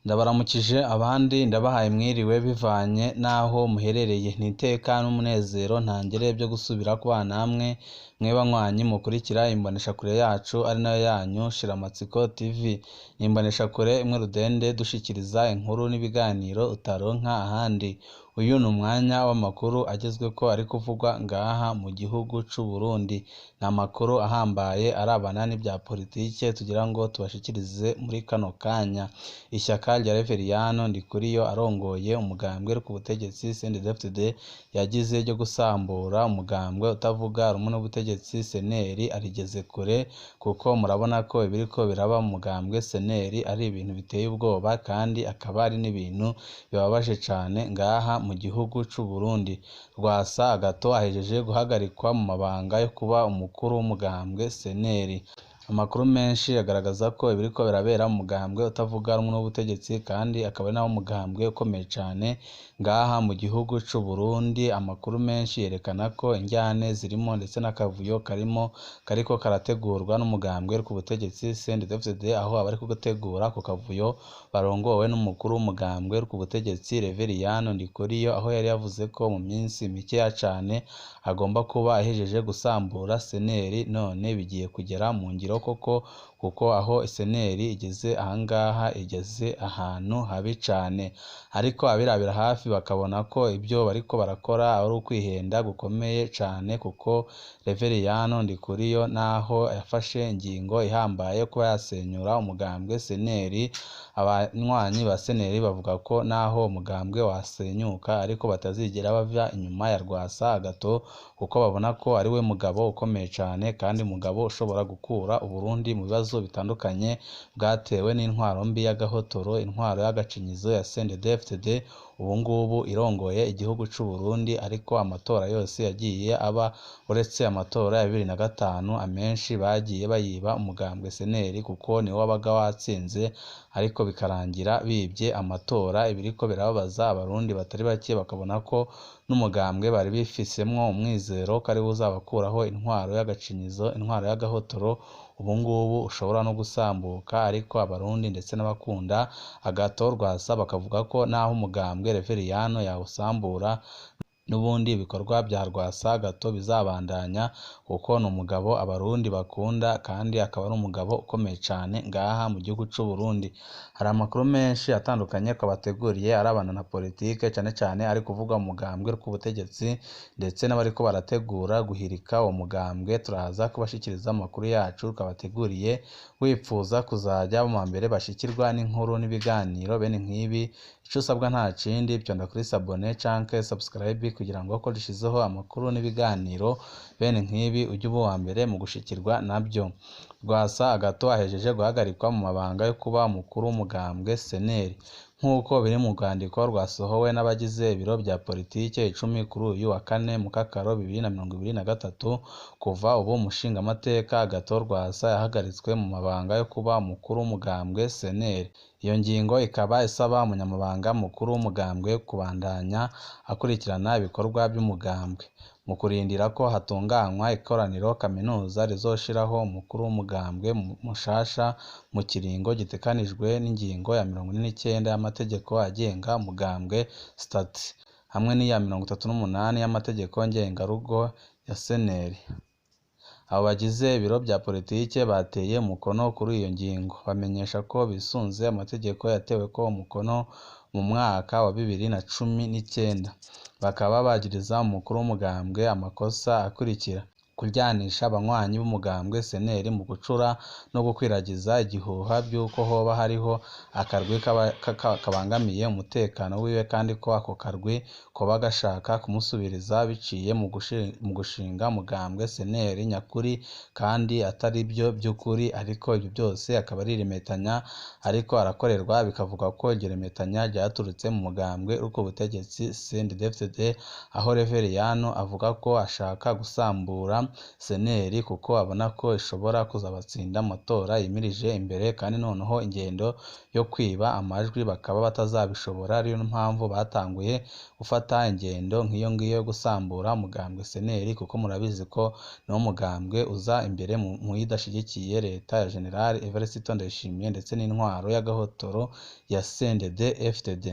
Ndabaramukije abandi ndabahaye mwiriwe bivanye n'aho muherereye. Ni iteka n'umunezero ntangere byo gusubira kubana namwe mwe banywanyi mukurikira imboneshakure yacu ari nayo yanyu Shiramatsiko TV. Ni imboneshakure imwe rudende dushikiriza inkuru n'ibiganiro utaronka ahandi. Uyu ni umwanya w'amakuru agezweko ari kuvugwa ngaha mu gihugu c'u Burundi. Ni amakuru ahambaye arabana n'ivya politike tugira ngo tubashikirize muri kano kanya. Ishyaka rya Reveriyano Ndikuriyo arongoye umugambwe uri ku butegetsi CNDD-FDD yagize ryo gusambura umugambwe utavuga rumwe n'ubutegetsi CNL arigeze kure, kuko murabona ko ibiriko biraba mu mugambwe CNL ari ibintu biteye ubwoba kandi akaba ari n'ibintu bibabaje cane ngaha mu gihugu c'u Burundi. Rwasa Agathon ahejeje guhagarikwa mu mabanga yo kuba umukuru w'umugambwe CNL. Amakuru menshi agaragaza ko ibiriko birabera mu mugambwe utavuga rumwe n'ubutegetsi kandi akaba ari nawo mugambwe ukomeye cane ngaha mu gihugu c'u Burundi. Amakuru menshi yerekana ko indyane zirimo ndetse n'akavuyo karimo kariko karategurwa n'umugambwe uri ku butegetsi CNDD-FDD, aho abariko gutegura ako kavuyo barongowe n'umukuru w'umugambwe uri ku butegetsi Reveriyano Ndikuriyo, aho yari yavuze ko mu minsi mikeya cane agomba kuba ahejeje gusambura CNL, none bigiye kugera mu ngiro koko, kuko aho CNL igeze ahangaha igeze ahantu habi cane. Ariko abirabira hafi bakabona ko ibyo bariko barakora ari ukwihenda gukomeye cane, kuko Reveriyano Ndikuriyo naho yafashe ingingo ihambaye yo kuba yasenyura umugambwe CNL, abanywanyi ba CNL bavuga ko naho umugambwe wasenyuka ariko batazigera bava inyuma ya Rwasa Agathon, kuko babona ko ari we mugabo ukomeye cane kandi mugabo ushobora gukura Uburundi mu bibazo bitandukanye bwatewe n'intwaro mbi y'agahotoro, intwaro y'agacinyizo ya CNDD-FDD ubu ngubu irongoye igihugu c'u Burundi. Ariko amatora yose yagiye aba uretse amatora ya 2005, amenshi bagiye bayiba umugambwe CNL kuko niwo wabaga watsinze, ariko bikarangira bibye amatora. Ibiriko birababaza abarundi batari bake, bakabona ko n'umugambwe bari bifisemwo umwizero ko ariwo uzabakuraho intwaro y'agacinyizo, intwaro y'agahotoro, ubu ngubu ushobora no gusambuka. Ariko abarundi ndetse n'abakunda Agathon Rwasa bakavuga ko naho umugambwe Reveriyano yawusambura, n'ubundi ibikorwa bya Rwasa Agathon bizabandanya, kuko ni umugabo abarundi bakunda kandi akaba ari umugabo ukomeye cane ngaha mu gihugu c'u Burundi. Hari amakuru menshi atandukanye twabateguriye arabana na politike, cane cane ari kuvugwa mu mugambwe uri ku butegetsi ndetse n'abariko barategura guhirika uwo mugambwe. Turaza kubashikiriza amakuru yacu twabateguriye. Wipfuza kuzaja mu bambere bashikirwa n'inkuru n'ibiganiro bene nk'ibi, ico usabwa nta kindi, fyonda kuri s'abonner canke subscribe kugira ngo ko dushizeho amakuru n'ibiganiro bene nk'ibi ujye uba uwa mbere mu gushikirwa nabyo. Rwasa Agathon ahejeje guhagarikwa mu mabanga yo kuba umukuru w'umugambwe CNL, nk'uko biri mu rwandiko rwasohowe n'abagize ibiro bya politike 10 kuri uyu wa kane Mukakaro 2023. Kuva ubu umushingamateka Agathon Rwasa yahagaritswe mu mabanga yo kuba umukuru w'umugambwe CNL. Iyo ngingo ikaba isaba umunyamabanga mukuru w'umugambwe kubandanya akurikirana ibikorwa by'umugambwe mu kurindira ko hatunganywa ikoraniro kaminuza rizoshiraho umukuru w'umugambwe mushasha mu kiringo gitegekanijwe n'ingingo ya 49 y'amategeko agenga umugambwe statut hamwe n'iya 38 y'amategeko ngengarugo ya CNL. Abo bagize ibiro bya politike bateye umukono kuri iyo ngingo, bamenyesha ko bisunze amategeko yateweko umukono mu mwaka wa 2019, bakaba bagiriza umukuru w'umugambwe amakosa akurikira: kuryanisha abanywanyi b'umugambwe CNL mu gucura no gukwiragiza igihuha vy'uko hoba hariho akarwi kabangamiye umutekano wiwe, kandi ko ako karwi koba gashaka kumusubiriza biciye mu gushinga umugambwe CNL nyakuri kandi atari vyo vy'ukuri. Ariko ivyo vyose akaba ari iremetanya ariko arakorerwa, bikavugwa ko iryo remetanya ryaturutse mu mugambwe uri ku butegetsi CNDD-FDD, aho Reveriyano avuga ko ashaka gusambura CNL kuko abona ko ishobora kuzabatsinda mu matora yimirije imbere, kandi noneho ingendo yo kwiba amajwi bakaba batazabishobora. Ariyo mpamvu batanguye gufata ingendo nk'iyo ngiyo yo gusambura umugambwe CNL, kuko murabizi ko niwo mugambwe uza imbere mu yidashigikiye leta ya General Evariste Ndayishimiye ndetse n'intwaro y'agahotoro ya CNDD FDD.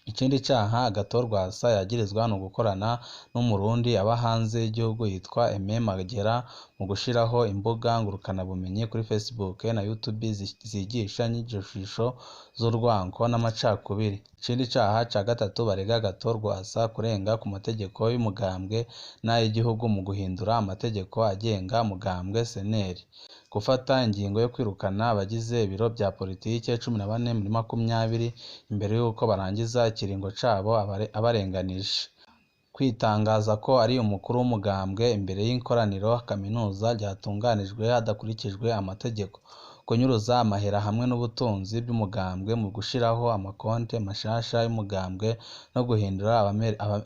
Ikindi caha Agathon Rwasa yagirizwa ni ugukorana n'umurundi aba hanze y'igihugu yitwa Aime Magera mu gushiraho imbuga ngurukanabumenyi kuri Facebook na YouTube zigisha inyigisho z'urwango n'amacakubiri. Ikindi caha ca gatatu barega Agathon Rwasa kurenga ku mategeko y'umugambwe n'ay'igihugu mu guhindura amategeko agenga umugambwe CNL. Gufata ingingo yo kwirukana abagize ibiro vya politike 14 muri 20 imbere y'uko barangiza ikiringo cabo abarenganije. Kwitangaza ko ari umukuru w'umugambwe imbere y'ikoraniro kaminuza ryatunganijwe hadakurikijwe amategeko. Kunyuruza amahera hamwe n'ubutunzi bw'umugambwe mu gushiraho amakonte mashasha y'umugambwe no guhindura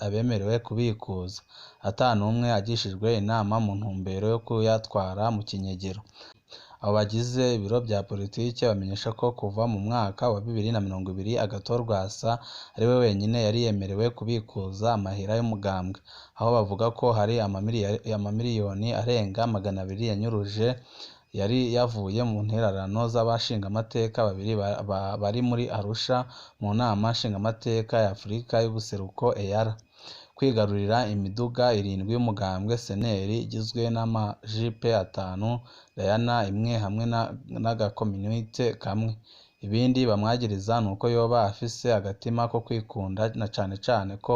abemerewe kubikuza, ata n'umwe agishijwe inama mu ntumbero yo kuyatwara mu kinyegero. Abo bagize ibiro vya politike bamenyesha ko kuva mu mwaka wa 2020 Agathon Rwasa ariwe wenyine yari yemerewe kubikuza amahera y'umugambwe, aho bavuga ko hari amamiliyoni arenga 200 yanyuruje yari yavuye mu ntererano z'abashingamateka babiri bari muri Arusha mu nama nshingamateka ya Afurika y'ubuseruko EALA. Kwigarurira imiduga 7 y'umugambwe CNL igizwe n'amajipe 5, Dayana imwe hamwe n'agakominite kamwe. Ibindi bamwagiriza nuko yoba afise agatima ko kwikunda na cane cane ko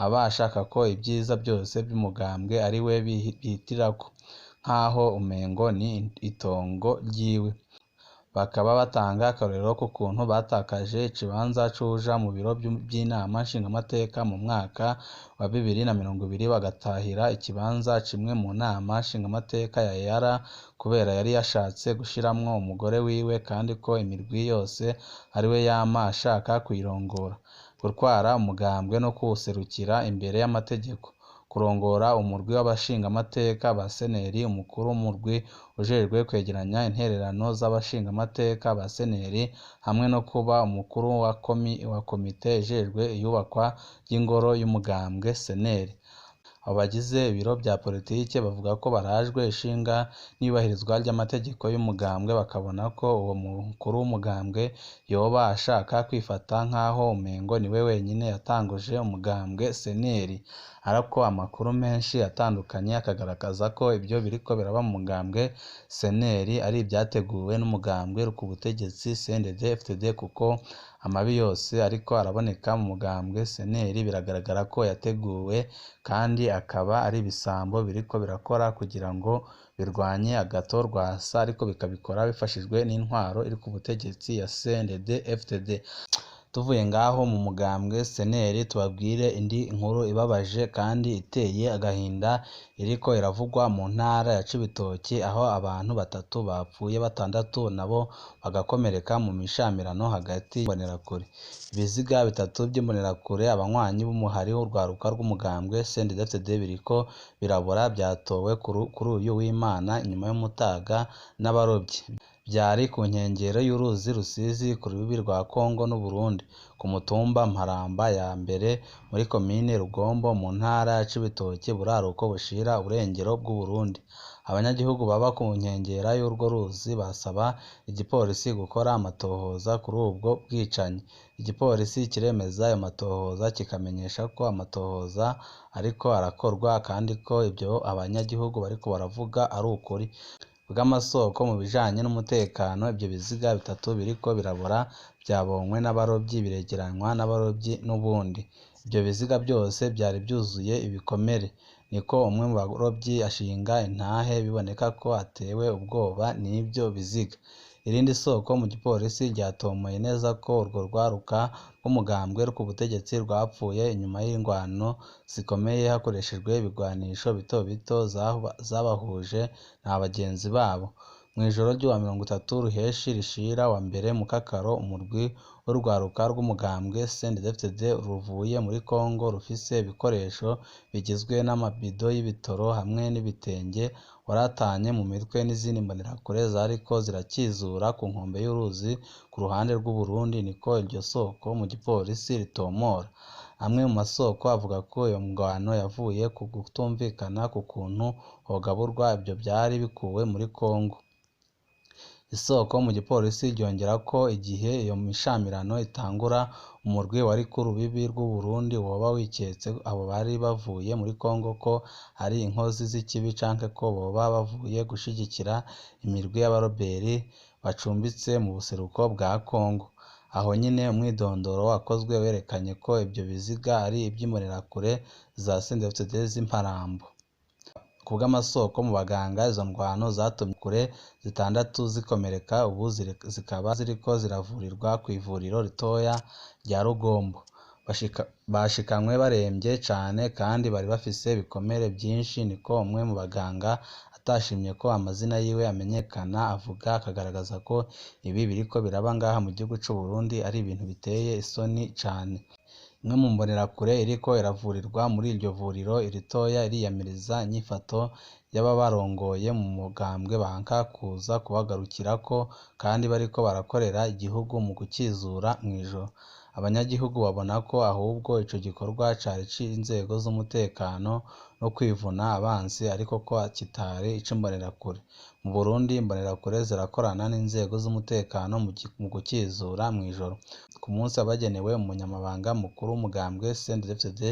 aba ashaka ko ibyiza byose by'umugambwe ari we bihitirako, nkaho umengo ni itongo ryiwe. Bakaba batanga akarorero k'ukuntu batakaje ikibanza c'uwuja mu biro vy'inama nshingamateka mu mwaka wa 2020, bagatahira ikibanza kimwe mu nama nshingamateka ya EALA kubera yari yashatse gushiramwo umugore wiwe, kandi ko imirwi yose ariwe yama ashaka kuyirongora. Gutwara umugambwe no kuwuserukira imbere y'amategeko. Kurongora umurwi w'abashingamateka ba CNL, umukuru w'umurwi ujejwe kwegeranya intererano z'abashingamateka ba CNL, hamwe no kuba umukuru wa komite ijejwe iyubakwa ry'ingoro y'umugambwe CNL. Abo bagize ibiro vya politike bavuga ko barajwe ishinga n'iyubahirizwa ry'amategeko y'umugambwe, bakabona ko uwo mukuru w'umugambwe yoba ashaka kwifata nkaho umengo niwe wenyine yatanguje umugambwe CNL. Ariko amakuru menshi atandukanye akagaragaza ko ibyo biriko biraba mu mugambwe CNL ari ivyateguwe n'umugambwe ku butegetsi CNDD FDD, kuko amabi yose ariko araboneka mu mugambwe CNL biragaragara ko yateguwe kandi akaba ari ibisambo biriko birakora kugira ngo birwanye Agathon Rwasa, ariko bikabikora bifashijwe n'intwaro iri ku butegetsi ya CNDD FDD. Tuvuye ngaho mu mugambwe CNL tubabwire indi nkuru ibabaje kandi iteye agahinda iriko iravugwa mu ntara ya Cibitoke, aho abantu 3 bapfuye 6 nabo bagakomereka mu mishamirano hagati y'imbonerakure. Ibiziga 3 by'imbonerakure abanywanyi b'umuhari w'urwaruka rw'umugambwe CNDD-FDD biriko birabora vyatowe kuri uyu w'Imana inyuma y'umutaga n'abarovyi. Vyari ku nkengero y'uruzi Rusizi ku rubibi rwa Kongo n'Uburundi, ku mutumba Mparamba ya mbere muri komine Rugombo mu ntara ya Cibitoke, buraruko bushira uburengero bw'Uburundi. Abanyagihugu baba ku nkengera y'urwo ruzi basaba igipolisi gukora amatohoza kuri ubwo bwicanyi. Igipolisi kiremeza ayo matohoza kikamenyesha ko amatohoza ariko arakorwa kandi ko ivyo abanyagihugu bariko baravuga ari ukuri. Bw'amasoko mu bijanye n'umutekano, ivyo biziga 3 biriko birabora vyabonywe n'abarovyi biregeranywa n'abarovyi n'ubundi. Ivyo biziga byose vyari vyuzuye ibikomere, niko umwe mu barovyi ashinga intahe, biboneka ko atewe ubwoba n'ivyo biziga. Irindi soko mu gipolisi ryatomoye neza ko urwo rwaruka rw'umugambwe ku butegetsi rwapfuye inyuma y'ingwano zikomeye hakoreshejwe ibigwanisho bito bito zabahuje na bagenzi babo. Mw'ijoro ry'uwa 30 Ruheshi rishira wa mbere Mukakaro, umurwi w'urwaruka rw'umugambwe CNDD-FDD ruvuye muri Congo rufise ibikoresho bigizwe n'amabido y'ibitoro hamwe n'ibitenge waratanye mu mitwe n'izindi mbonerakure zariko zirakizura ku nkombe y'uruzi ku ruhande rw'Uburundi, niko iryo soko mu gipolisi ritomora. Amwe mu masoko avuga ko iyo ngwano yavuye ku kutumvikana ku kuntu hogaburwa ivyo vyari bikuwe muri Congo. Isoko mu gipolisi ryongera ko igihe iyo mishamirano itangura, umurwi wari ku rubibi rw'Uburundi woba wiketse abo bari bavuye muri Congo ko ari inkozi z'ikibi canke ko boba bavuye gushigikira imirwi y'abaroberi bacumbitse mu buseruko bwa Congo. Aho nyene umwidondoro wakozwe werekanye ko ivyo biziga ari ivy'imbonerakure za CNDD-FDD z'imparambo. Kubw'amasoko mu baganga, izo ngwano zatumye kure zitandatu zikomereka, ubu zikaba ziriko ziravurirwa kw'ivuriro ritoya rya Rugombo. Bashikanywe baremvye cane kandi bari bafise ibikomere vyinshi, niko umwe mu baganga atashimye ko amazina yiwe amenyekana avuga, akagaragaza ko ibi biriko biraba ngaha mu gihugu c'Uburundi ari ibintu biteye isoni cane. Imwe mu mbonerakure iriko iravurirwa muri iryo vuriro ritoya iriyamiriza inyifato y'ababarongoye mu mugambwe banka kuza kubagarukirako kandi bariko barakorera igihugu mu kukizura mw'ijoro. Abanyagihugu babona ko ahubwo ico gikorwa cari ic'inzego z'umutekano no kwivuna abansi, ariko ko kitari ic'imbonerakure. Mu Burundi imbonerakure zirakorana n'inzego z'umutekano mu gukizura mw'ijoro. Ku munsi wabagenewe, umunyamabanga mukuru w'umugambwe CNDD-FDD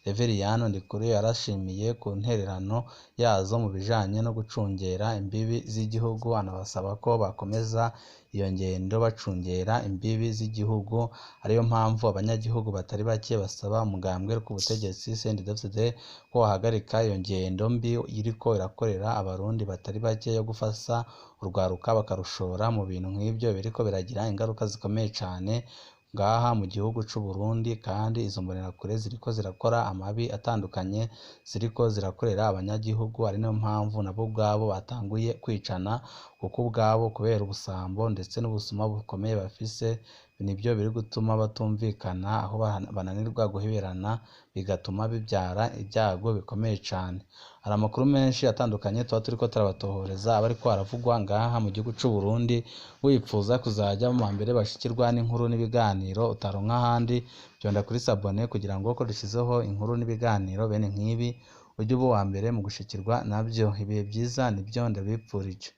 Reveriyani Ndikuriyo yarashimiye ku ntererano yazo mu bijanye no gucungera imbibi z'igihugu, anabasaba ko bakomeza iyo ngendo bacungera imbibi z'igihugu, ariyo mpamvu abanyagihugu batari bake basaba umugambwe ku butegetsi CNDD-FDD ko wohagarika iyo ngendo mbi iriko irakorera abarundi batari bake yo gufasa urwaruka bakarushora mu bintu nk'ivyo biriko biragira ingaruka zikomeye cane ngaha mu gihugu c'Uburundi, kandi izo mbonerakure ziriko zirakora amabi atandukanye ziriko zirakorera abanyagihugu, ari nayo mpamvu nabo ubwabo batanguye kwicana, kuko ubwabo kubera ubusambo ndetse n'ubusuma bukomeye bafise nivyo biri gutuma batumvikana, aho bananirwa guheberana bigatuma bivyara ibyago bikomeye cane. Hari amakuru menshi atandukanye tuba turiko turabatohoreza aba ariko aravugwa ngaha mu gihugu c'Uburundi, wipfuza kuzaja mu bambere bashikirwa n'inkuru n'ibiganiro utaronka ahandi, vyonda kuri sabone kugira ngo ko dushizeho inkuru n'ibiganiro bene nk'ibi ujye uba uwa mbere mu gushikirwa navyo. Ibihe vyiza nivyo ndabipfurije.